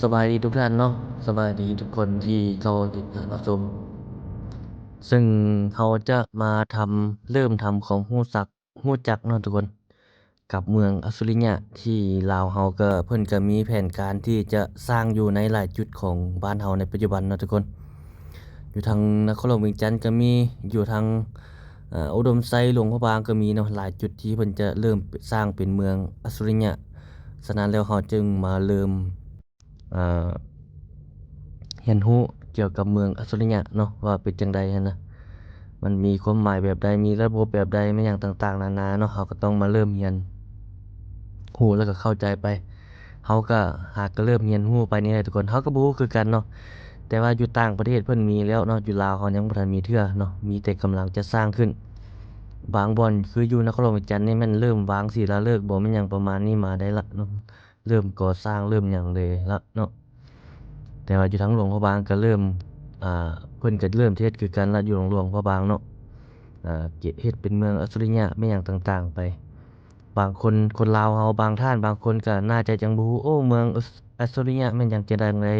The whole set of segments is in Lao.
ສະບາຍດີທຸກທ່ານເນາະ, ສະບາຍດີທຸກຄົນທີ່ເຂົ້າມາຮັບຊົມ. ເຊິ່ງເຮົາຈະມາທຳ ເລີ່ມທຳຄວາມຮູ້ຈັກ ຮູ້ຈັກເນາະທຸກຄົນ ກັບເມືອງອັດສຸລິຍະ ທີ່ລາວເຮົາກໍ ເພິ່ນກໍມີແຜນການທີ່ຈະສ້າງຢູ່ໃນຫຼາຍຈຸດຂອງບ້ານເຮົາໃນປັດຈຸບັນເນາະທຸກຄົນ. ຢູ່ທາງນະຄອນຫຼວງວຽງຈັນກໍມີ, ຢູ່ທາງ ອາ ອຸດົມໄຊ ຫຼວງພະບາງກໍມີເນາະ, ຫຼາຍຈຸດທີ່ເພິ່ນຈະເລີ່ມສ້າງເປັນເມືອງອັດສຸລິຍະ. ສະນັ້ນແລ້ວເຮົາຈຶ່ງມາເລີ່ມ ອາ ຮຽນຮູ້ກ່ຽວກັບເມືອງອັດສຸລິຍະເນາະ ວ່າເປັນຈັ່ງໃດຫັ້ນນະ, ມັນມີຄວາມໝາຍແບບໃດ, ມີລະບົບແບບໃດ ແມ່ນຫຍັງຕ່າງໆນານາເນາະ, ເຮົາກໍຕ້ອງມາເລີ່ມຮຽນຮູ້ ແລ້ວກໍເຂົ້າໃຈໄປ. ເຮົາກໍຫາກໍເລີ່ມຮຽນຮູ້ໄປນີ້ແຫຼະທຸກຄົນ, ເຮົາກໍບໍ່ຮູ້ຄືກັນເນາະ. ແຕ່ວ່າຢູ່ຕ່າງປະເທດເພິ່ນມີແລ້ວເນາະ, ຢູ່ລາວເຮົາຍັງບໍ່ທັນມີເທື່ອເນາະ, ມີແຕ່ກຳລັງຈະສ້າງຂຶ້ນ. ບາງບ່ອນຄືຢູ່ນະຄອນຫຼວງວຽງຈັນນີ້ແມ່ນເລີ່ມວາງສີລາເລີກບໍ ແມ່ນຫຍັງປະມານນີ້ມາໄດ້ລະເນາະ, ເລີ່ມກໍ່ສ້າງເລີ່ມຫຍັງເລີຍລະເນາະ. ແຕ່ວ່າຢູ່ທາງຫຼວງພະບາງກໍເລີ່ມ ອາ ເພິ່ນກໍເລີ່ມເຮັດຄືກັນລະ, ຢູ່ຫຼວງພະບາງເນາະ, ອາ ເຮັດເປັນເມືອງອັດສຸລິຍະແມ່ນຫຍັງຕ່າງໆໄປ. ບາງຄົນ ຄົນລາວເຮົາ ບາງທ່ານບາງຄົນກໍໜ້າຈະຍັງບໍ່ຮູ້, ໂອ້ ເມືອງອັດ ອັດສຸລິຍະແມ່ນຫຍັງ ຈັ່ງໃດ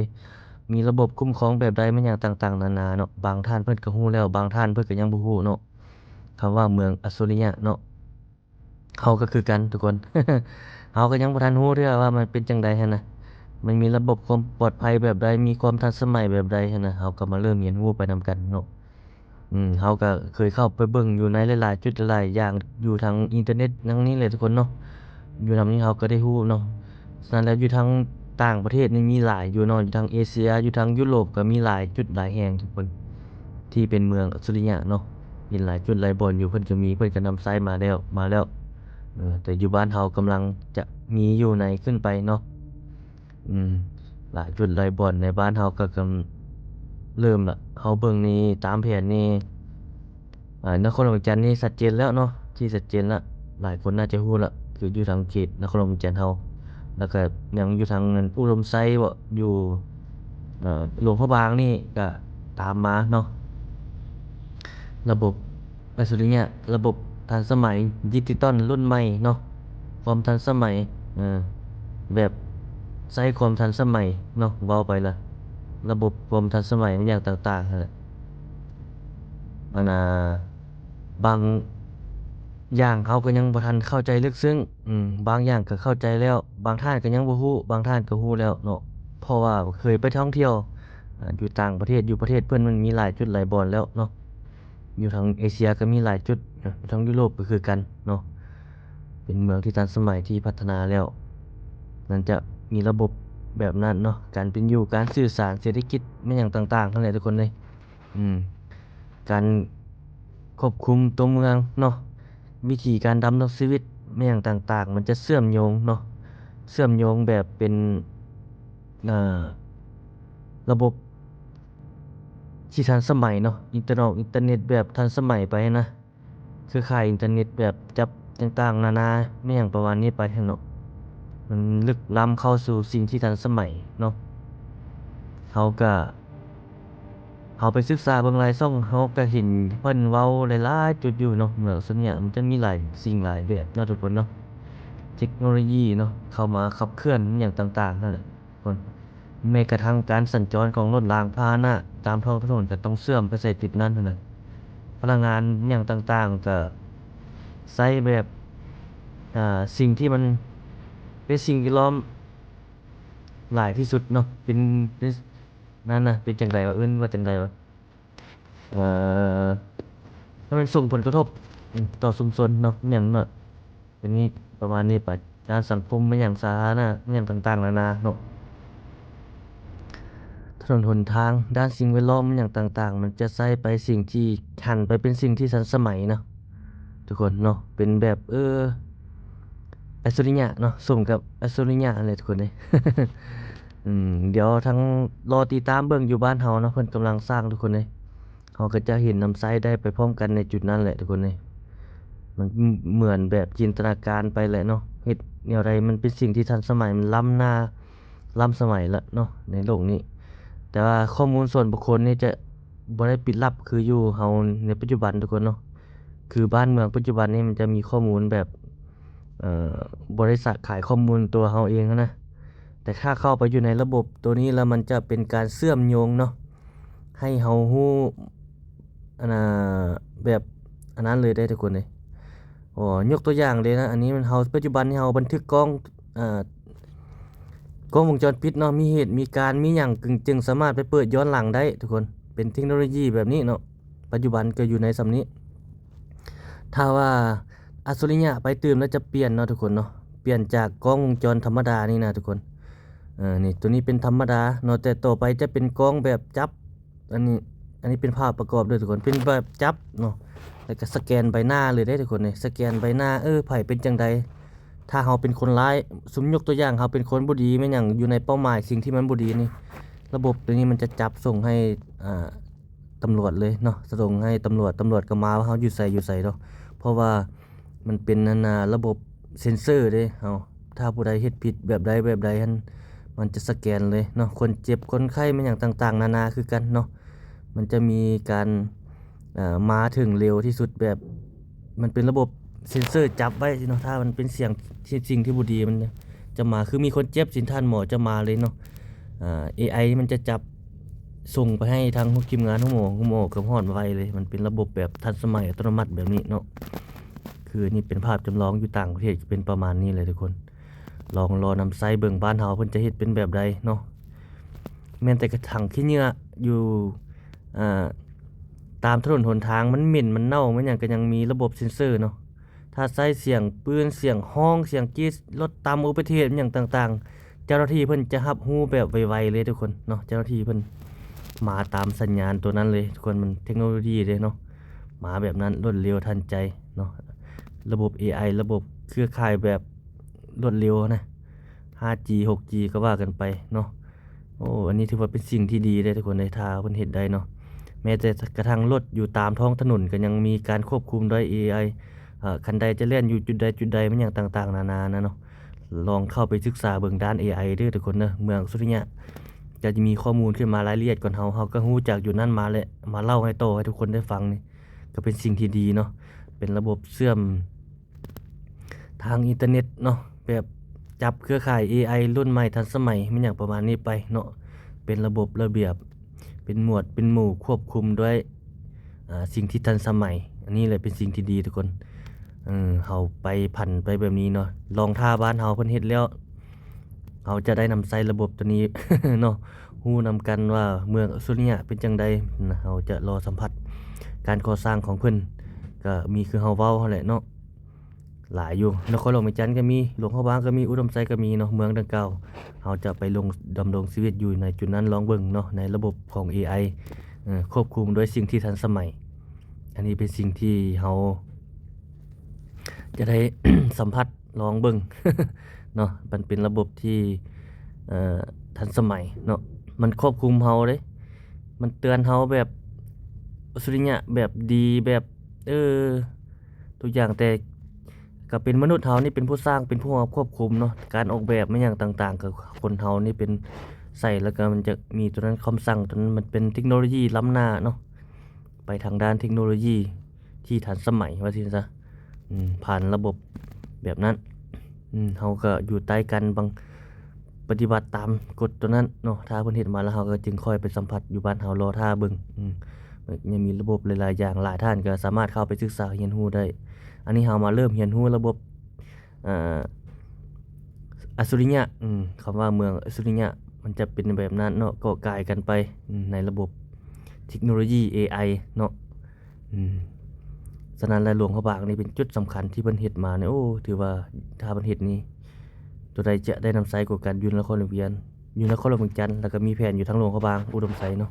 ມີລະບົບຄຸ້ມຄອງແບບໃດ ແມ່ນຫຍັງຕ່າງໆນານາເນາະ. ບາງທ່ານເພິ່ນກໍຮູ້ແລ້ວ, ບາງທ່ານເພິ່ນກໍຍັງບໍ່ຮູ້ເນາະ, ຄຳວ່າເມືອງອັດສຸລິຍະເນາະ. ເຮົາກໍຄືກັນທຸກຄົນ, ເຮົາກໍຍັງບໍ່ທັນຮູ້ເທື່ອວ່າມັນເປັນຈັ່ງໃດຫັ້ນນະ, ມັນມີລະບົບຄວາມປອດໄພແບບໃດ, ມີຄວາມທັນສະໄໝແບບໃດຫັ້ນນະ, ເຮົາກໍມາເລີ່ມຮຽນຮູ້ໄປນຳກັນເນາະ. ອືມ ເຮົາກໍເຄີຍເຂົ້າໄປເບິ່ງຢູ່ໃນຫຼາຍໆຈຸດຫຼາຍໆຢ່າງ ຢູ່ທາງອິນເຕີເນັດນຳນີ້ແຫຼະທຸກຄົນເນາະ, ຢູ່ນຳນີ້ເຮົາກໍໄດ້ຮູ້ເນາະ. ສະນັ້ນແລ້ວຢູ່ທາງຕ່າງປະເທດນີ້ມີຫຼາຍຢູ່ເນາະ, ຢູ່ທາງເອເຊຍ ຢູ່ທາງຢູໂຣບກໍມີຫຼາຍຈຸດຫຼາຍແຫ່ງທຸກຄົນ ທີ່ເປັນເມືອງອັດສຸລິຍະເນາະ, ເຫັນຫຼາຍຈຸດຫຼາຍບ່ອນຢູ່ ເພິ່ນກໍມີ ເພິ່ນກໍນຳໃຊ້ມາແລ້ວ ມາແລ້ວ. ເອີ ແຕ່ຢູ່ບ້ານເຮົາກຳລັງຈະມີຢູ່ໃນຂຶ້ນໄປເນາະ. ອືມ ຫຼາຍຈຸດຫຼາຍບ່ອນໃນບ້ານເຮົາກໍກຳ ເລີ່ມລະ. ເຮົາເບິ່ງນີ້ຕາມແຜນນີ້ ອາ ນະຄອນຫຼວງວຽງຈັນນີ້ຊັດເຈນແລ້ວເນາະ, ທີ່ຊັດເຈນລະ ຫຼາຍຄົນໜ້າຈະຮູ້ລະ ຄືຢູ່ທາງເຂດນະຄອນຫຼວງວຽງຈັນເຮົາ, ແລ້ວກໍຍັງຢູ່ທາງອຸດົມໄຊບໍ ຢູ່ ເອີ ຫຼວງພະບາງນີ້ກໍຕາມມາເນາະ. ລະບົບອັດສະລິຍະ ລະບົບທັນສະໄໝ ດິຈິຕອນລຸ້ນໃໝ່ເນາະ, ຄວາມທັນສະໄໝ ເອີ ແບບໃຊ້ຄວາມທັນສະໄໝເນາະ, ເວົ້າໄປລະ ລະບົບຄວາມທັນສະໄໝຫຍັງຕ່າງໆຫັ້ນແຫຼະ. ອັນນ່າ ບາງຢ່າງເຮົາກໍຍັງບໍ່ທັນເຂົ້າໃຈເລິກເຊິ່ງ, ອືມ ບາງຢ່າງກໍເຂົ້າໃຈແລ້ວ, ບາງທ່ານກໍຍັງບໍ່ຮູ້, ບາງທ່ານກໍຮູ້ແລ້ວເນາະ, ເພາະວ່າເຄີຍໄປທ່ອງທ່ຽວ ອາ ຢູ່ຕ່າງປະເທດ, ຢູ່ປະເທດເພິ່ນມັນມີຫຼາຍຈຸດຫຼາຍບ່ອນແລ້ວເນາະ, ຢູ່ທາງເອເຊຍກໍມີຫຼາຍຈຸດ, ຢູ່ທາງຢູໂຣບກໍຄືກັນເນາະ. ເປັນເມືອງທີ່ທັນສະໄໝທີ່ພັດທະນາແລ້ວ, ມັນຈະມີລະບົບແບບນັ້ນເນາະ, ການເປັນຢູ່, ການສື່ສານ, ເສດຖະກິດ ແມ່ນຫຍັງຕ່າງໆຫັ້ນແຫຼະທຸກຄົນເອີຍ. ອືມ ການຄວບຄຸມຕົວເມືອງເນາະ, ວິທີການດຳລົງຊີວິດແມ່ນຫຍັງຕ່າງໆ ມັນຈະເຊື່ອມໂຍງເນາະ, ເຊື່ອມໂຍງແບບເປັນ ເອີ ລະບົບທີ່ທັນສະໄໝເນາະ, ອິນເຕີເນັດ ອິນເຕີເນັດແບບທັນສະໄໝໄປນະ, ເຄືອຂ່າຍອິນເຕີເນັດແບບຈັບຕ່າງໆນານາ ແມ່ນຫຍັງປະມານນີ້ໄປຫັ້ນເນາະ. ມັນລຶກລ້ຳເຂົ້າສູ່ສິ່ງທີ່ທັນສະໄໝເນາະ. ເຮົາກະ ເຮົາໄປສຶກສາເບິ່ງຫຼາຍຊ່ອງ ເຮົາກະເຫັນເພິ່ນເວົ້າຫຼາຍໆຈຸດຢູ່ເນາະ, ເມືອງສ່ວນໃຫຍ່ມັນຈະມີຫຼາຍສິ່ງຫຼາຍແບບເນາະທຸກຄົນເນາະ, ເຕັກໂນໂລຢີເນາະ ເຂົ້າມາຂັບເຄື່ອນຫຍັງຕ່າງໆຫັ້ນແຫຼະ. ຄົນ ແມ້ກະທັ່ງການສັນຈອນຂອງລົດລາງພາຫະນະຕາມທ້ອງຖະໜົນກໍຕ້ອງເຊື່ອມໄປໃສ່ຈຸດນັ້ນຫັ້ນນະ, ພະລັງງານຫຍັງຕ່າງໆກໍໃຊ້ແບບ ອາ ສິ່ງທີ່ມັນເປັນສິ່ງແວດລ້ອມຫຼາຍທີ່ສຸດເນາະ, ເປັນ ເປັນ ນັ້ນນະ ເປັນຈັ່ງໃດວະ ເອີ້ນວ່າຈັ່ງໃດວະ ເອີ ແລ້ວມັນສົ່ງຜົນກະທົບ ອືມ ຕໍ່ຊຸມຊົນເນາະ ຫຍັງເນາະ. ເປັນນີ້ ປະມານນີ້ໄປ, ດ້ານສັງຄົມແມ່ນຫຍັງ ສາທາລະນະແມ່ນຫຍັງຕ່າງໆນານາເນາະ, ຖະໜົນຫົນທາງ ດ້ານສິ່ງແວດລ້ອມແມ່ນຫຍັງຕ່າງໆ ມັນຈະໃຊ້ໄປສິ່ງທີ່ ຫັນໄປເປັນສິ່ງທີ່ທັນສະໄໝເນາະທຸກຄົນເນາະ, ເປັນແບບ ເອີ ອັດສະລິຍະເນາະ, ສົມກັບອັດສະລິຍະຫັ້ນແຫຼະທຸກຄົນເອີຍ. ອືມ ດຽວທັງລໍຕິດຕາມເບິ່ງຢູ່ບ້ານເຮົາເນາະ, ເພິ່ນກຳລັງສ້າງທຸກຄົນເອີຍ. ເຮົາກໍຈະເຫັນນຳໃຊ້ໄດ້ໄປພ້ອມກັນໃນຈຸດນັ້ນແຫຼະທຸກຄົນເອີຍ. ມັນເໝືອນແບບຈິນຕະນາການໄປແຫຼະເນາະ, ເຮັດແນວໃດມັນເປັນສິ່ງທີ່ທັນສະໄໝ, ມັນລ້ຳໜ້າ ລ້ຳສະໄໝລະເນາະໃນໂລກນີ້. ແຕ່ວ່າຂໍ້ມູນສ່ວນບຸກຄົນນີ້ຈະບໍ່ໄດ້ປິດລັບຄືຢູ່ເຮົາໃນປັດຈຸບັນທຸກຄົນເນາະ, ຄືບ້ານເມືອງປັດຈຸບັນນີ້ມັນຈະມີຂໍ້ມູນແບບ ເອີ ບໍລິສັດຂາຍຂໍ້ມູນຕົວເຮົາເອງຫັ້ນນະ. ແຕ່ຖ້າເຂົ້າໄປຢູ່ໃນລະບົບໂຕນີ້ແລ້ວ ມັນຈະເປັນການເຊື່ອມໂຍງເນາະ ໃຫ້ເຮົາຮູ້ ອັນນ່າ ແບບອັນນັ້ນເລີຍເດ້ທຸກຄົນເດ້. ໂອ້ ຍົກຕົວຢ່າງເດ້ນະ ອັນນີ້ມັນ ເຮົາ ປັດຈຸບັນນີ້ເຮົາບັນທຶກກ້ອງ ເອີ ກ້ອງວົງຈອນປິດເນາະ ມີເຫດມີການມີຫຍັງ ຈຶ່ງ ຈຶ່ງສາມາດໄປເປີດຍ້ອນຫຼັງໄດ້ທຸກຄົນ. ເປັນເທັກໂນໂລຢີແບບນີ້ເນາະ ປັດຈຸບັນກໍຢູ່ໃນສ່ຳນີ້. ຖ້າວ່າອັດສະລິຍະໄປຕື່ມແລ້ວຈະປ່ຽນເນາະທຸກຄົນເນາະ ປ່ຽນຈາກກ້ອງວົງຈອນທຳມະດານີ້ນະທຸກຄົນ. ເອີ ນີ້ ໂຕນີ້ເປັນທຳມະດາເນາະ ແຕ່ຕໍ່ໄປຈະເປັນກ້ອງແບບຈັບ ອັນນີ້ ອັນນີ້ເປັນພາບປະກອບເດີທຸກຄົນ ເປັນແບບຈັບເນາະ ແລ້ວກໍສະແກນໃບໜ້າເລີຍເດ້ທຸກຄົນເດ້. ສະແກນໃບໜ້າ ເອີ ໃຜເປັນຈັ່ງໃດ ຖ້າເຮົາເປັນຄົນຮ້າຍ ສົມຍົກຕົວຢ່າງ ເຮົາເປັນຄົນບໍ່ດີແມ່ນຫຍັງ ຢູ່ໃນເປົ້າໝາຍສິ່ງທີ່ມັນບໍ່ດີນີ້ ລະບົບໂຕນີ້ມັນຈະຈັບສົ່ງໃຫ້ ອ່າ ຕຳຫຼວດເລີຍເນາະ ສົ່ງໃຫ້ຕຳຫຼວດ ຕຳຫຼວດກໍມາວ່າເຮົາຢູ່ໃສ ຢູ່ໃສເນາະ ເພາະວ່າມັນເປັນ ອັນນ່າ ລະບົບເຊັນເຊີເດ້ເຮົາ. ຖ້າຜູ້ໃດເຮັດຜິດແບບໃດແບບໃດຫັ້ນ ມັນຈະສະແກນເລີຍເນາະ. ຄົນເຈັບ ຄົນໄຂ້ ແມ່ນຫຍັງຕ່າງໆນານາຄືກັນເນາະ ມັນຈະມີການ ເອີ ມາເຖິງເລັວທີ່ສຸດ ແບບມັນເປັນລະບົບເຊັນເຊີຈັບໄວ້ເນາະ. ຖ້າມັນເປັນສຽງທີ່ ສິ່ງທີ່ບໍ່ດີ ມັນຈະມາ ຄືມີຄົນເຈັບຊີ້ ທ່ານໝໍຈະມາເລີຍເນາະ. ອາ ເອໄອ ມັນຈະຈັບສົ່ງໄປໃຫ້ທາງທີມງານໂຮງໝໍ ໂຮງໝໍກໍຮອດໄວເລີຍ. ມັນເປັນລະບົບແບບທັນສະໄໝ ອັດຕະໂນມັດແບບນີ້ເນາະ. ຄືນີ້ເປັນພາບຈຳລອງຢູ່ຕ່າງປະເທດ ກໍເປັນປະມານນີ້ແຫຼະທຸກຄົນ. ລອງລໍນຳໃຊ້ເບິ່ງ ບ້ານເຮົາເພິ່ນຈະເຮັດເປັນແບບໃດເນາະ. ແມ່ນແຕ່ກະຖັງຂີ້ເຫຍື້ອຢູ່ ອ່າ ຕາມຖະໜົນຫົນທາງ ມັນເໝັນ ມັນເນົ່າ ມັນຫຍັງ ກໍຍັງມີລະບົບເຊັນເຊີເນາະ. ຖ້າໃຊ້ສຽງປືນ ສຽງຮ້ອງ ສຽງກຣີດລົດຕຳອຸບັດຕິເຫດຫຍັງຕ່າງໆ ເຈົ້າໜ້າທີ່ເພິ່ນຈະຮັບຮູ້ແບບໄວໆເລີຍທຸກຄົນເນາະ. ເຈົ້າໜ້າທີ່ເພິ່ນມາຕາມສັນຍານໂຕນັ້ນເລີຍທຸກຄົນ. ມັນເທັກໂນໂລຢີເດ້ເນາະ ມາແບບນັ້ນ ລວດເລັວທັນໃຈເນາະ. ລະບົບເອໄອ ລະບົບເຄືອຂ່າຍແບບລວດເລັວນະ ຫ້າຈີ ຫົກຈີ ກໍວ່າກັນໄປເນາະ. ໂອ້ ອັນນີ້ຖືວ່າເປັນສິ່ງທີ່ດີເດ້ທຸກຄົນເດ້ ຖ້າເພິ່ນເຮັດໄດ້ເນາະ. ແມ້ແຕ່ກະທັ່ງລົດຢູ່ຕາມທ້ອງຖະໜົນກໍຍັງມີການຄວບຄຸມດ້ວຍເອໄອ ເອີ ຄັນໃດຈະແລ່ນຢູ່ຈຸດໃດຈຸດໃດ ແມ່ນຫຍັງຕ່າງໆນານານະເນາະ. ລອງເຂົ້າໄປສຶກສາເບິ່ງດ້ານເອໄອເດີທຸກຄົນເດີ. ເມືອງສຸລິຍະຈະມີຂໍ້ມູນຂຶ້ນມາລາຍລະອຽດກ່ອນເຮົາ ເຮົາກໍຮູ້ຈັກຢູ່ນັ້ນມາແຫຼະ ມາເລົ່າໃຫ້ຕໍ່ໃຫ້ທຸກຄົນໄດ້ຟັງນີ້ ກໍເປັນສິ່ງທີ່ດີເນາະ. ເປັນລະບົບເຊື່ອມ ທາງອິນເຕີເນັດເນາະ ແບບຈັບເຄືອຂ່າຍເອໄອລຸ້ນໃໝ່ທັນສະໄໝ ແມ່ນຫຍັງປະມານນີ້ໄປເນາະ. ເປັນລະບົບລະບຽບ ເປັນໝວດເປັນໝູ່ ຄວບຄຸມດ້ວຍ ອ່າ ສິ່ງທີ່ທັນສະໄໝ. ອັນນີ້ແຫຼະເປັນສິ່ງທີ່ດີທຸກຄົນ. ເອີ ເຮົາໄປຜັນໄປແບບນີ້ເນາະ ລອງຖ້າບ້ານເຮົາເພິ່ນເຮັດແລ້ວ ເຮົາຈະໄດ້ນຳໃຊ້ລະບົບໂຕນີ້ເນາະ ຮູ້ນຳກັນວ່າເມືອງສຸລິຍະເປັນຈັ່ງໃດ. ເຮົາຈະລໍສຳຜັດການກໍ່ສ້າງຂອງເພິ່ນ ກໍມີຄືເຮົາເວົ້າຫັ້ນແຫຼະເນາະ. ຫຼາຍຢູ່ ນະຄອນຫຼວງວຽງຈັນກໍມີ ຫຼວງພະບາງກໍມີ ອຸດົມໄຊກໍມີເນາະ. ເມືອງດັ່ງກ່າວ ເຮົາຈະໄປລົງ ດຳລົງຊີວິດຢູ່ໃນຈຸດນັ້ນ ລອງເບິ່ງເນາະ ໃນລະບົບຂອງເອໄອ ເອີ ຄວບຄຸມດ້ວຍສິ່ງທີ່ທັນສະໄໝ. ອັນນີ້ເປັນສິ່ງທີ່ເຮົາຈະໄດ້ ສຳຜັດ ລອງເບິ່ງເນາະ. ມັນເປັນລະບົບທີ່ ເອີ ທັນສະໄໝເນາະ ມັນຄວບຄຸມເຮົາເດ້ ມັນເຕືອນເຮົາແບບອັດສະລິຍະ ແບບດີ ແບບ ເອີ ທຸກຢ່າງ ແຕ່ກໍເປັນມະນຸດເຮົານີ້ເປັນຜູ້ສ້າງ ເປັນຜູ້ຄວບຄຸມເນາະ. ການອອກແບບແມ່ນຫຍັງຕ່າງໆ ກໍຄົນເຮົານີ້ເປັນໃສ່ ແລ້ວກໍມັນຈະມີຕົວນັ້ນ ຄຳສັ່ງຕົວນັ້ນ ມັນເປັນເທັກໂນໂລຢີລ້ຳໜ້າເນາະ ໄປທາງດ້ານເທັກໂນໂລຢີທີ່ທັນສະໄໝວ່າຊັ້ນຊະ. ອືມ ຜ່ານລະບົບແບບນັ້ນ ອືມ ເຮົາກໍຢູ່ໃຕ້ການບັງ ປະຕິບັດຕາມກົດຕົວນັ້ນເນາະ. ຖ້າເພິ່ນເຮັດມາແລ້ວ ເຮົາກໍຈຶ່ງຄ່ອຍໄປສຳຜັດຢູ່ບ້ານເຮົາ ລໍຖ້າເບິ່ງ. ອືມ ຍັງມີລະບົບຫຼາຍໆຢ່າງ ຫຼາຍທ່ານກໍສາມາດເຂົ້າໄປສຶກສາຮຽນຮູ້ໄດ້. ອັນນີ້ເຮົາມາເລີ່ມຮຽນຮູ້ລະບົບ ອ່າ ອັດສະລິຍະ ອືມ ຄຳວ່າເມືອງອັດສະລິຍະ ມັນຈະເປັນແບບນັ້ນເນາະ ກໍກາຍກັນໄປ ອືມ ໃນລະບົບເທັກໂນໂລຢີເອໄອເນາະ. ອືມ ສະນັ້ນແຫຼະ ຫຼວງພະບາງນີ້ເປັນຈຸດສຳຄັນທີ່ເພິ່ນເຮັດມານີ້ ໂອ້ ຖືວ່າຖ້າເພິ່ນເຮັດນີ້ ຕົວໃດຈະໄດ້ນຳໃຊ້ກວ່າກັນ ຢູ່ນະຄອນຫຼວງວຽງ ຢູ່ນະຄອນຫຼວງວຽງຈັນ ແລ້ວກໍມີແຜນຢູ່ທາງຫຼວງພະບາງ ອຸດົມໄຊເນາະ.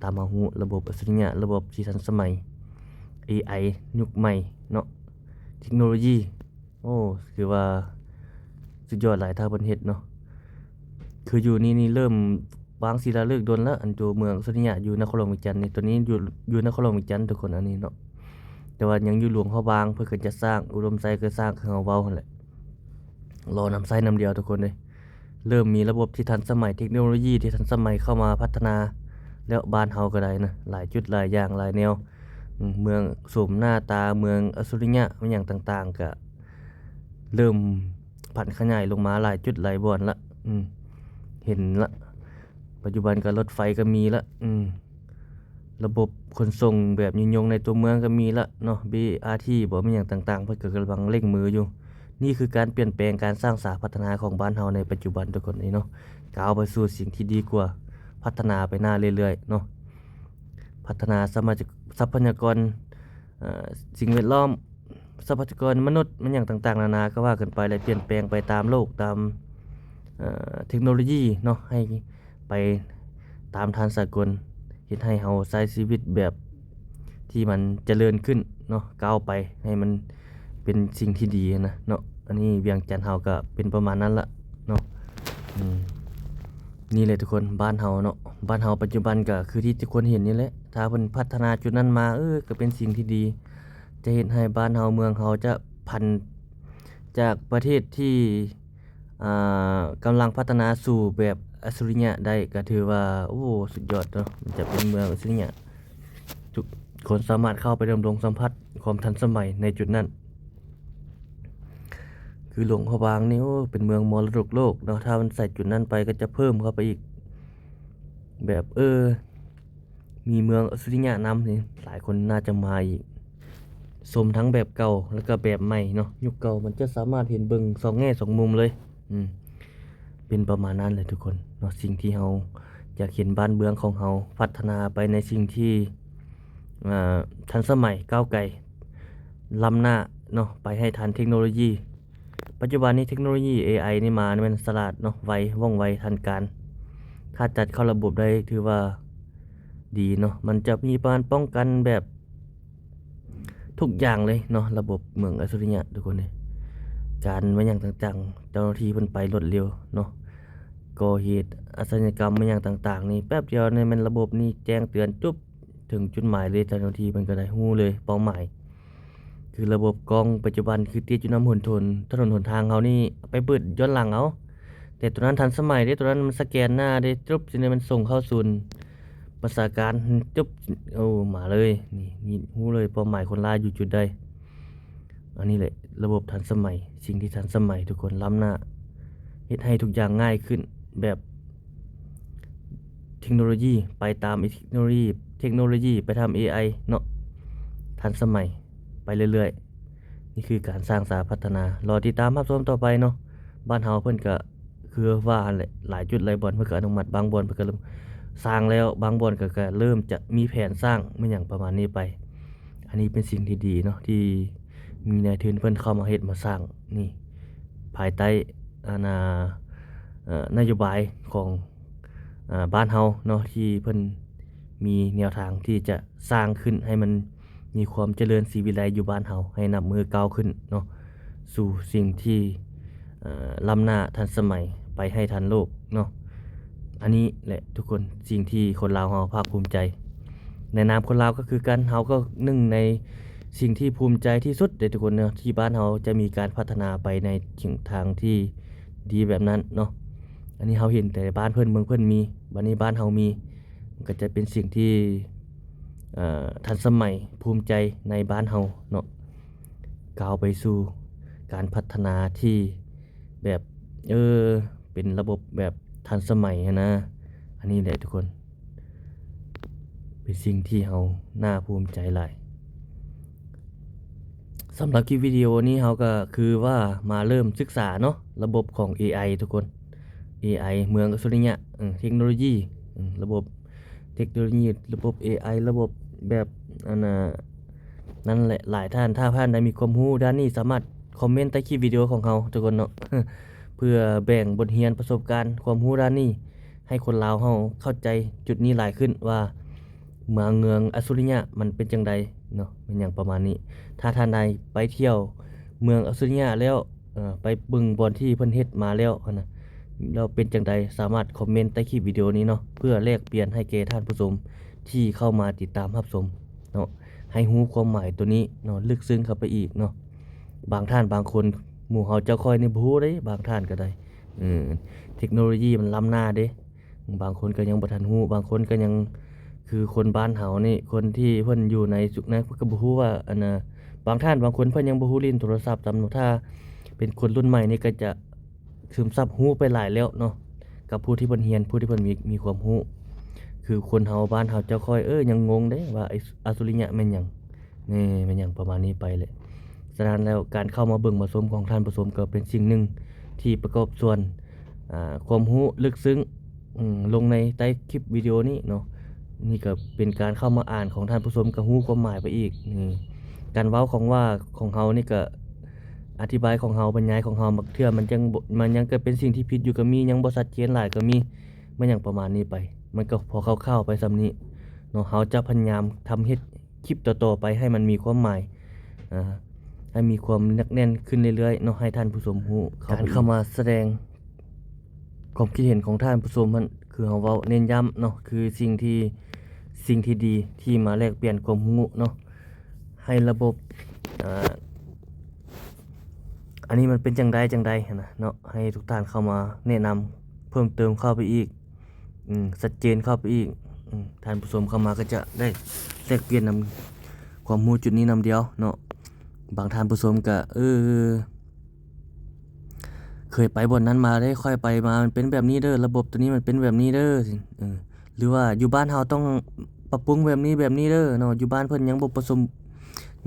ຕາມເຮົາຮູ້ລະບົບອັດສະລິຍະ ລະບົບທີ່ທັນສະໄໝ ເອໄອຍຸກໃໝ່ເນາະ ເທັກໂນໂລຢີ ໂອ້ ຖືວ່າສຸດຍອດຫຼາຍ ຖ້າເພິ່ນເຮັດເນາະ. ຄືຢູ່ນີ້ນີ້ເລີ່ມວາງສີລາເລິກດົນແລ້ວ ອັນຕົວເມືອງອັດສະລິຍະຢູ່ນະຄອນຫຼວງວຽງຈັນນີ້ ຕົວນີ້ຢູ່ ຢູ່ນະຄອນຫຼວງວຽງຈັນທຸກຄົນ ອັນນີ້ເນາະ. ແຕ່ວ່າຍັງຢູ່ຫຼວງພະບາງ ເພິ່ນກໍຈະສ້າງ ອຸດົມໄຊກໍສ້າງ ຄືເຮົາເວົ້າຫັ້ນແຫຼະ ລໍນຳໃຊ້ນຳດຽວທຸກຄົນເດ້. ເລີ່ມມີລະບົບທີ່ທັນສະໄໝ ເທັກໂນໂລຢີທີ່ທັນສະໄໝເຂົ້າມາພັດທະນາແລ້ວ ບ້ານເຮົາກໍໄດ້ນະ ຫຼາຍຈຸດຫຼາຍຢ່າງຫຼາຍແນວ. ອືມ ເມືອງໂສມໜ້າຕາເມືອງອັດສະລິຍະ ແມ່ນຫຍັງຕ່າງໆ ກະເລີ່ມຜັນຂະຫຍາຍລົງມາຫຼາຍຈຸດຫຼາຍບ່ອນລະ. ອືມ ເຫັນລະ ປັດຈຸບັນກໍລົດໄຟກໍມີລະ ອືມ ລະບົບຂົນສົ່ງແບບຍືນຍົງໃນຕົວເມືອງກໍມີລະເນາະ ບີເອັມທີບໍ ແມ່ນຫຍັງຕ່າງໆ ເພິ່ນກໍກຳລັງເລັ່ງມືຢູ່. ນີ້ຄືການປ່ຽນແປງ ການສ້າງສາພັດທະນາຂອງບ້ານເຮົາໃນປັດຈຸບັນທຸກຄົນນີ້ເນາະ ກ້າວໄປສູ່ສິ່ງທີ່ດີກວ່າ ພັດທະນາໄປໜ້າເລື້ອຍໆເນາະ ພັດທະນາຊັບພະຍາ ຊັບພະຍາກອນ ເອີ ສິ່ງແວດລ້ອມ ຊັບພະຍາກອນມະນຸດ ແມ່ນຫຍັງຕ່າງໆນານາ ກໍວ່າກັນໄປ ແລະ ປ່ຽນແປງໄປຕາມໂລກ ຕາມ ເອີ ເທັກໂນໂລຢີເນາະ ໃຫ້ໄປຕາມທັນສາກົນ ເຮັດໃຫ້ເຮົາໃຊ້ຊີວິດແບບທີ່ມັນຈະເລີນຂຶ້ນເນາະ ກ້າວໄປໃຫ້ມັນເປັນສິ່ງທີ່ດີຫັ້ນນະເນາະ. ອັນນີ້ວຽງຈັນເຮົາກໍເປັນປະມານນັ້ນລະເນາະ ອືມ ນີ້ແຫຼະທຸກຄົນ ບ້ານເຮົາເນາະ ບ້ານເຮົາປັດຈຸບັນກໍຄືທີ່ທຸກຄົນເຫັນນີ້ແຫຼະ ຖ້າເພິ່ນພັດທະນາຈຸດນັ້ນມາ ເອີ ກໍເປັນສິ່ງທີ່ດີ ຈະເຮັດໃຫ້ບ້ານເຮົາເມືອງເຮົາຈະຜັນຈາກປະເທດທີ່ ອ່າ ກຳລັງພັດທະນາສູ່ແບບອັດສະລິຍະໄດ້ ກໍຖືວ່າ ໂອ້ ສຸດຍອດເນາະ ມັນຈະເປັນເມືອງອັດສະລິຍະ ທຸກຄົນສາມາດເຂົ້າໄປດຳລົງສຳຜັດຄວາມທັນສະໄໝໃນຈຸດນັ້ນ. ຄືຫຼວງພະບາງນີ້ ໂອ້ ເປັນເມືອງມໍລະດົກໂລກເນາະ ຖ້າມັນໃສ່ຈຸດນັ້ນໄປກໍຈະເພີ່ມເຂົ້າໄປອີກ ແບບ ເອີ ມີເມືອງອັດສະລິຍະນຳນີ້ ຫຼາຍຄົນໜ້າຈະມາອີກ ຊົມທັງແບບເກົ່າ ແລ້ວກໍແບບໃໝ່ເນາະ. ຍຸກເກົ່າມັນຈະສາມາດເຫັນເບິ່ງສອງແງ່ສອງມຸມເລີຍ ອືມ ເປັນປະມານນັ້ນແຫຼະທຸກຄົນເນາະ. ສິ່ງທີ່ເຮົາຢາກເຫັນບ້ານເມືອງຂອງເຮົາພັດທະນາໄປໃນສິ່ງທີ່ ອ່າ ທັນສະໄໝ ກ້າວໄກ ລ້ຳໜ້າເນາະ ໄປໃຫ້ທັນເທັກໂນໂລຢີ. ປັດຈຸບັນນີ້ເທັກໂນໂລຢີເອໄອນີ້ມາແມ່ນສະຫຼາດເນາະ ໄວ ວ່ອງໄວ ທັນການ. ຖ້າຈັດເຂົ້າລະບົບໄດ້ຖືວ່າດີເນາະ ມັນຈະມີການປ້ອງກັນແບບທຸກຢ່າງເລີຍເນາະ ລະບົບເມືອງອັດສະລິຍະທຸກຄົນເອີຍ. ການມາຫຍັງຕ່າງໆ ເຈົ້າໜ້າທີ່ເພິ່ນໄປລວດເລັວເນາະ ກໍ່ເຫດອາຊະຍາກຳມາຫຍັງຕ່າງໆນີ້ ແປັບດຽວນີ້ແມ່ນລະບົບນີ້ແຈ້ງເຕືອນຈຸບ ເຖິງຈຸດໝາຍເລີຍ ເຈົ້າໜ້າທີ່ເພິ່ນກໍໄດ້ຮູ້ເລີຍເປົ້າໝາຍ. ຄືລະບົບກ້ອງປັດຈຸບັນຄືຕິດຢູ່ນຳຫົນທົນ ຖະໜົນຫົນທາງເຮົານີ້ ໄປເປີດຍ້ອນຫຼັງເອົາ. ແຕ່ຕົວນັ້ນທັນສະໄໝເດ້ ຕົວນັ້ນມັນສະແກນໜ້າເດ້ ຈຸບ ຊິໄດ້ມັນສົ່ງເຂົ້າສູນປະຊາການ ຈຸບ ໂອ້ ມາເລີຍ. ນີ້ ນີ້ຮູ້ເລີຍເປົ້າໝາຍຄົນຮ້າຍຢູ່ຈຸດໃດ. ອັນນີ້ແຫຼະລະບົບທັນສະໄໝ ສິ່ງທີ່ທັນສະໄໝທຸກຄົນ ລ້ຳໜ້າ ເຮັດໃຫ້ທຸກຢ່າງງ່າຍຂຶ້ນ ແບບເທັກໂນໂລຢີໄປຕາມເທັກໂນໂລຢີ ເທັກໂນໂລຢີໄປຕາມເອໄອເນາະ ທັນສະໄໝໄປເລື້ອຍໆ. ນີ້ຄືການສ້າງສາພັດທະນາ ລໍຕິດຕາມຮັບຊົມຕໍ່ໄປເນາະ. ບ້ານເຮົາເພິ່ນກະຄືວ່າຫັ້ນແຫຼະ ຫຼາຍຈຸດຫຼາຍບ່ອນເພິ່ນກະອະນຸມັດ ບາງບ່ອນເພິ່ນກະເລີ່ມສ້າງແລ້ວ ບາງບ່ອນກະ ກະເລີ່ມຈະມີແຜນສ້າງ ແມ່ນຫຍັງປະມານນີ້ໄປ. ອັນນີ້ເປັນສິ່ງທີ່ດີເນາະ ທີ່ມີນາຍທຶນເພິ່ນເຂົ້າມາເຮັດມາສ້າງນີ້ ພາຍໃຕ້ ອັນນ່າ ເອີ ນະໂຍບາຍຂອງ ອາ ບ້ານເຮົາເນາະ ທີ່ເພິ່ນມີແນວທາງທີ່ຈະສ້າງຂຶ້ນໃຫ້ມັນມີຄວາມຈະເລີນສີວິໄລຢູ່ບ້ານເຮົາ ໃຫ້ນັບມື້ກ້າວຂຶ້ນເນາະ ສູ່ສິ່ງທີ່ ເອີ ລ້ຳໜ້າທັນສະໄໝໄປໃຫ້ທັນໂລກເນາະ. ອັນນີ້ແຫຼະທຸກຄົນ ສິ່ງທີ່ຄົນລາວເຮົາພາກພູມໃຈ ໃນນາມຄົນລາວກໍຄືກັນ ເຮົາກໍໜຶ່ງໃນສິ່ງທີ່ພູມໃຈທີ່ສຸດເດ້ທຸກຄົນເນາະ ທີ່ບ້ານເຮົາຈະມີການພັດທະນາໄປໃນທິດທາງທີ່ດີແບບນັ້ນເນາະ. ອັນນີ້ເຮົາເຫັນແຕ່ບ້ານເພິ່ນເມືອງເພິ່ນມີ ບັດນີ້ບ້ານເຮົາມີ ມັນກໍຈະເປັນສິ່ງທີ່ ເອີ ທັນສະໄໝ ພູມໃຈໃນບ້ານເຮົາເນາະ ກ້າວໄປສູ່ການພັດທະນາທີ່ແບບ ເອີ ເປັນລະບົບແບບທັນສະໄໝຫັ້ນນະ. ອັນນີ້ແຫຼະທຸກຄົນ ເປັນສິ່ງທີ່ເຮົາໜ້າພູມໃຈຫຼາຍ. ສຳລັບຄລິບວິດີໂອນີ້ເຮົາກໍຄືວ່າມາເລີ່ມສຶກສາເນາະ ລະບົບຂອງເອໄອທຸກຄົນ ເອໄອເມືອງອັດສະລິຍະ ເອີ ເທັກໂນໂລຢີ ເອີ ລະບົບເທັກໂນໂລຢີ ລະບົບເອໄອ ລະບົບແບບ ອັນນ່າ ນັ້ນແຫຼະ ຫຼາຍທ່ານ ຖ້າທ່ານໃດມີຄວາມຮູ້ດ້ານນີ້ ສາມາດຄອມເມັນໃຕ້ຄລິບວິດີໂອຂອງເຮົາທຸກຄົນເນາະ ເພື່ອແບ່ງບົດຮຽນປະສົບການຄວາມຮູ້ດ້ານນີ້ ໃຫ້ຄົນລາວເຮົາເຂົ້າໃຈຈຸດນີ້ຫຼາຍຂຶ້ນວ່າ ເມືອງ ເມືອງອັດສະລິຍະມັນເປັນຈັ່ງໃດເນາະ ແມ່ນຫຍັງປະມານນີ້. ຖ້າທ່ານໃດໄປທ່ຽວເມືອງອັດສະລິຍະແລ້ວ ເອີ ໄປເບິ່ງບ່ອນທີ່ເພິ່ນເຮັດມາແລ້ວຫັ້ນນະ ແລ້ວເປັນຈັ່ງໃດ ສາມາດຄອມເມັນໃຕ້ຄລິບວິດີໂອນີ້ເນາະ ເພື່ອແລກປ່ຽນໃຫ້ແກ່ທ່ານຜູ້ຊົມທີ່ເຂົ້າມາຕິດຕາມຮັບຊົມເນາະ ໃຫ້ຮູ້ຄວາມໝາຍໂຕນີ້ເນາະ ເລິກເຊິ່ງເຂົ້າໄປອີກເນາະ. ບາງທ່ານບາງຄົນ ໝູ່ເຮົາເຈົ້າຂ້ອຍນີ້ບໍ່ຮູ້ເດ້ ບາງທ່ານກໍໄດ້ ເອີ ເທັກໂນໂລຢີມັນລ້ຳໜ້າເດ້. ບາງຄົນກໍຍັງບໍ່ທັນຮູ້ ບາງຄົນກໍຍັງ ຄືຄົນບ້ານເຮົານີ້ ຄົນທີ່ເພິ່ນຢູ່ໃນຈຸດນັ້ນ ເພິ່ນກໍບໍ່ຮູ້ວ່າ ອັນນ່າ ບາງທ່ານບາງຄົນເພິ່ນຍັງບໍ່ຮູ້ຫຼິ້ນໂທລະສັບຊ້ຳເນາະ. ຖ້າເປັນຄົນລຸ້ນໃໝ່ນີ້ກໍຈະຊຶມຊັບຮູ້ໄປຫຼາຍແລ້ວເນາະ ກັບຜູ້ທີ່ເພິ່ນຮຽນ ຜູ້ທີ່ເພິ່ນມີ ມີຄວາມຮູ້. ຄືຄົນເຮົາ ບ້ານເຮົາເຈົ້າຂ້ອຍ ເອີ ຍັງງົງເດ້ວ່າ ອາສຸ ອາສຸລິຍະແມ່ນຫຍັງ ແມ່ນຫຍັງປະມານນີ້ໄປແຫຼະ. ສະນັ້ນແລ້ວ ການເຂົ້າມາເບິ່ງມາຊົມຂອງທ່ານຜູ້ຊົມ ກໍເປັນສິ່ງໜຶ່ງທີ່ປະກອບສ່ວນ ອາ ຄວາມຮູ້ເລິກເຊິ່ງ ອືມ ລົງໃນໃຕ້ຄລິບວິດີໂອນີ້ເນາະ. ນີ້ກໍເປັນການເຂົ້າມາອ່ານຂອງທ່ານຜູ້ຊົມ ກໍຮູ້ຄວາມໝາຍໄປອີກ. ນີ້ ການເວົ້າຂອງວ່າຂອງເຮົານີ້ກໍ ອະທິບາຍຂອງເຮົາ ບັນຍາຍຂອງເຮົາ ບາງເທື່ອມັນຍັງບໍ່ ມັນຍັງກໍເປັນສິ່ງທີ່ຜິດຢູ່ກໍມີ, ຍັງບໍ່ຊັດເຈນຫຼາຍກໍມີ, ແມ່ນຫຍັງປະມານນີ້ໄປ. ມັນກໍພໍຄ່າວໆໄປສ່ຳນີ້ເນາະ. ເຮົາຈະພະຍາຍາມທຳເຮັດຄລິບຕໍ່ໆໄປໃຫ້ມັນມີຄວາມໝາຍ, ອາ ໃຫ້ມີຄວາມໜັກແໜ້ນຂຶ້ນເລື້ອຍໆເນາະ, ໃຫ້ທ່ານຜູ້ຊົມຮູ້. ການເຂົ້າມາສະແດງຄວາມຄິດເຫັນຂອງທ່ານຜູ້ຊົມຫັ້ນ ຄືເຮົາເວົ້າເນັ້ນຢ້ຳເນາະ, ຄືສິ່ງທີ່ ສິ່ງທີ່ດີທີ່ມາແລກປ່ຽນຄວາມຮູ້ເນາະ. ໃຫ້ລະບົບ ອາ ອັນນີ້ມັນເປັນຈັ່ງໃດຈັ່ງໃດຫັ້ນນະເນາະ, ໃຫ້ທຸກທ່ານເຂົ້າມາແນະນຳເພີ່ມເຕີມເຂົ້າໄປອີກ, ອືມ ຊັດເຈນເຂົ້າໄປອີກ. ອືມ ທ່ານຜູ້ຊົມເຂົ້າມາກໍຈະໄດ້ແລກປ່ຽນນຳຄວາມຮູ້ຈຸດນີ້ນຳດຽວເນາະ. ບາງທ່ານຜູ້ຊົມກໍ ເອີ ເຄີຍໄປບ່ອນນັ້ນມາເດ້, ຂ້ອຍໄປມາມັນເປັນແບບນີ້ເດີ, ລະບົບໂຕນີ້ມັນເປັນແບບນີ້ເດີ ເອີ ຫຼືວ່າຢູ່ບ້ານເຮົາຕ້ອງປັບປຸງແບບນີ້ແບບນີ້ເດີເນາະ, ຢູ່ບ້ານເພິ່ນຍັງບໍ່ປະສົມ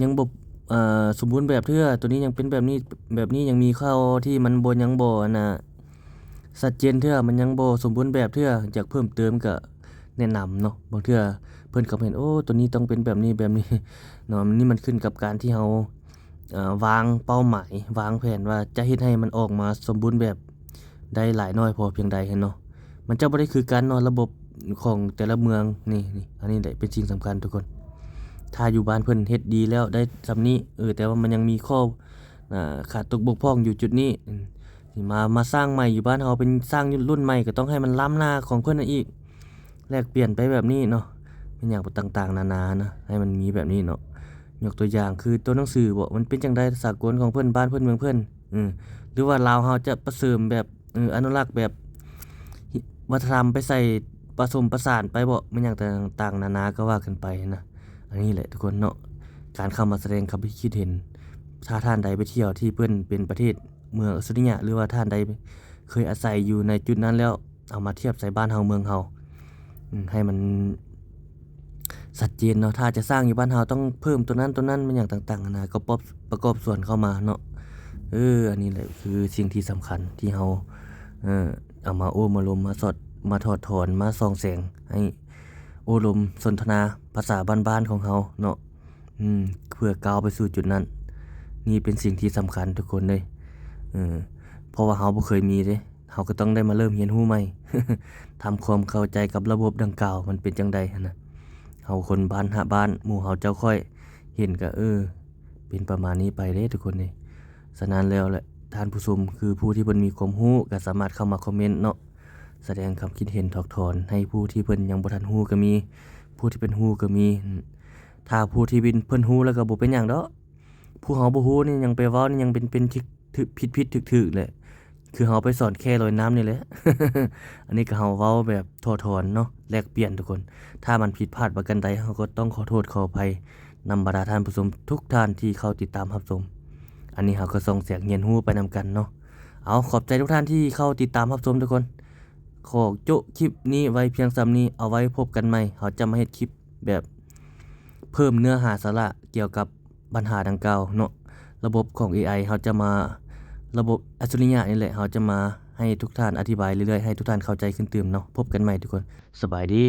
ຍັງບໍ່ ເອີ ສົມບູນແບບເທື່ອ, ໂຕນີ້ຍັງເປັນແບບນີ້ແບບນີ້, ຍັງມີຂໍ້ທີ່ມັນບໍ່ ຍັງບໍ່ ອັນນ່າ ຊັດເຈນເທື່ອ, ມັນຍັງບໍ່ສົມບູນແບບເທື່ອ, ຢາກເພີ່ມເຕີມກໍແນະນຳເນາະ. ບາງເທື່ອເພິ່ນກໍເຫັນ ໂອ້ ໂຕນີ້ຕ້ອງເປັນແບບນີ້ແບບນີ້ເນາະ. ນີ້ມັນຂຶ້ນກັບການທີ່ເຮົາ ເອີ ວາງເປົ້າໝາຍ ວາງແຜນວ່າຈະເຮັດໃຫ້ມັນອອກມາສົມບູນແບບໄດ້ຫຼາຍໜ້ອຍພໍພຽງໃດຫັ້ນເນາະ. ມັນຈະບໍ່ໄດ້ຄືກັນເນາະ ລະບົບຂອງແຕ່ລະເມືອງ. ນີ້ ນີ້ ອັນນີ້ແຫຼະເປັນສິ່ງສຳຄັນທຸກຄົນ. ຖ້າຢູ່ບ້ານເພິ່ນເຮັດດີແລ້ວໄດ້ສ່ຳນີ້ ເອີ ແຕ່ວ່າມັນຍັງມີຂໍ້ ອາ ຂາດຕົກບົກຜ່ອງຢູ່ຈຸດນີ້ ອາ ມາ ມາສ້າງໃໝ່ຢູ່ບ້ານເຮົາ ເປັນສ້າງລຸ້ນໃໝ່ ກໍຕ້ອງໃຫ້ມັນລ້ຳໜ້າຂອງເພິ່ນນັ້ນອີກ. ແລກປ່ຽນໄປແບບນີ້ເນາະ, ແມ່ນຫຍັງຕ່າງໆນານານະ ໃຫ້ມັນມີແບບນີ້ເນາະ. ຍົກຕົວຢ່າງຄືຕົວໜັງສືບໍ ມັນເປັນຈັ່ງໃດສາກົນຂອງເພິ່ນ ບ້ານເພິ່ນເມືອງເພິ່ນ ເອີ ຫຼືວ່າລາວເຮົາຈະປະເສີມແບບ ເອີ ອະນຸລັກແບບວັດທະນະທຳໄປໃສ່ ປະສົມປະສານໄປບໍ ແມ່ນຫຍັງຕ່າງໆນານາກໍວ່າກັນໄປນະ. ອັນນີ້ແຫຼະທຸກຄົນເນາະ ການເຂົ້າມາສະແດງຄຳຄິດເຫັນ. ຖ້າທ່ານໃດໄປທ່ຽວທີ່ເພິ່ນເປັນປະເທດເມືອງອາສຸລິຍະ ຫຼືວ່າທ່ານໃດເຄີຍອາໄສຢູ່ໃນຈຸດນັ້ນແລ້ວ ເອົາມາທຽບໃສ່ບ້ານເຮົາເມືອງເຮົາ ອືມ ໃຫ້ມັນຊັດເຈນເນາະ. ຖ້າຈະສ້າງຢູ່ບ້ານເຮົາຕ້ອງເພີ່ມຕົວນັ້ນຕົວນັ້ນ ແມ່ນຫຍັງຕ່າງໆນານາ ກໍປອບ ປະກອບສ່ວນເຂົ້າມາເນາະ. ເອີ ອັນນີ້ແຫຼະຄືສິ່ງທີ່ສຳຄັນທີ່ເຮົາ ເອີ ເອົາມາໂອ້ມາລົມ ມາສອດ ມາຖອດຖອນ ມາສ່ອງແສງ ໃຫ້ໂອ້ລົມສົນທະນາພາສາບ້ານໆຂອງເຮົາເນາະ. ອືມ ເພື່ອກ້າວໄປສູ່ຈຸດນັ້ນ ນີ້ເປັນສິ່ງທີ່ສຳຄັນທຸກຄົນເດ້. ເອີ ເພາະວ່າເຮົາບໍ່ເຄີຍມີເດ້ ເຮົາກໍຕ້ອງໄດ້ມາເລີ່ມຮຽນຮູ້ໃໝ່ ທຳຄວາມເຂົ້າໃຈກັບລະບົບດັ່ງກ່າວ ມັນເປັນຈັ່ງໃດຫັ້ນນະ. ເຮົາຄົນບ້ານຫາບ້ານ ໝູ່ເຮົາເຈົ້າຂ້ອຍເຫັນກໍ ເອີ ເປັນປະມານນີ້ໄປເດ້ທຸກຄົນເດ້. ສະນັ້ນແລ້ວແຫຼະ ທ່ານຜູ້ຊົມ ຄືຜູ້ທີ່ເພິ່ນມີຄວາມຮູ້ ກໍສາມາດເຂົ້າມາຄອມເມັນເນາະ ສະແດງຄຳຄິດເຫັນຖອກຖອນ ໃຫ້ຜູ້ທີ່ເພິ່ນຍັງບໍ່ທັນຮູ້ກໍມີ ຜູ້ທີ່ເພິ່ນຮູ້ກໍມີ. ຖ້າຜູ້ທີ່ເພິ່ນ ເພິ່ນຮູ້ແລ້ວກໍບໍ່ເປັນຫຍັງດອກ. ຜູ້ເຮົາບໍ່ຮູ້ນີ້ຍັງໄປເວົ້ານີ້ ຍັງເປັນ ເປັນຜິດໆຖືກໆແຫຼະ. ຄືເຮົາໄປສອນແຄ່ລອຍນ້ຳນີ້ແຫຼະ. ອັນນີ້ກໍເຮົາເວົ້າແບບຖອດຖອນເນາະ ແລກປ່ຽນທຸກຄົນ. ຖ້າມັນຜິດພາດປະການໃດ ເຮົາກໍຕ້ອງຂໍໂທດຂໍອະໄພນຳບັນດາທ່ານຜູ້ຊົມທຸກທ່ານທີ່ເຂົ້າຕິດຕາມຮັບຊົມ. ອັນນີ້ເຮົາກໍສ່ອງແສງຮຽນຮູ້ໄປນຳກັນເນາະ. ເອົາ ຂອບໃຈທຸກທ່ານທີ່ເຂົ້າຕິດຕາມຮັບຊົມທຸກຄົນ. ຂໍໂຈະຄລິບນີ້ໄວ້ພຽງສ່ຳນີ້. ເອົາໄວ້ພົບກັນໃໝ່. ເຮົາຈະມາເຮັດຄລິບແບບເພີ່ມເນື້ອຫາສາລະກ່ຽວກັບບັນຫາດັ່ງກ່າວເນາະ. ລະບົບຂອງເອໄອ ເຮົາຈະມາ ລະບົບອັດສະລິຍະນີ້ແຫຼະ ເຮົາຈະມາໃຫ້ທຸກທ່ານອະທິບາຍເລື້ອຍໆ ໃຫ້ທຸກທ່ານເຂົ້າໃຈຂຶ້ນຕື່ມເນາະ. ພົບກັນໃໝ່ທຸກຄົນ. ສະບາຍດີ.